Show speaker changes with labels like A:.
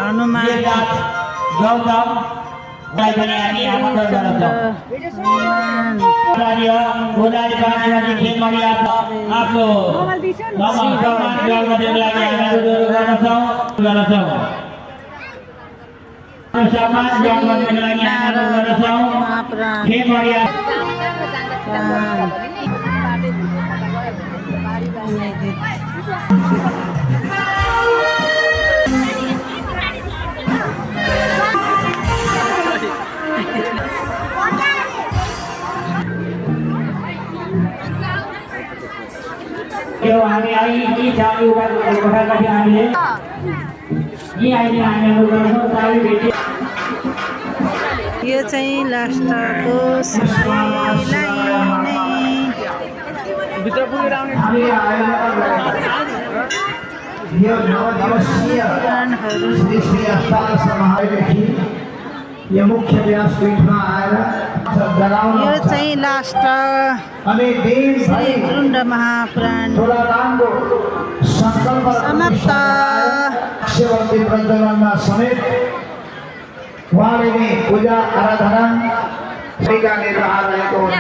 A: हनुमान यो चाहिँ लास्टको
B: यो मुख्य व्यासपीठमा आएर
A: यो चाहिँ लास्ट श्री गुरुण्ड महापुराण समाप्त।
B: प्रज्वलनमा समेत उहाँले नै पूजा आराधना निर्वाह रहेको हुन्छ।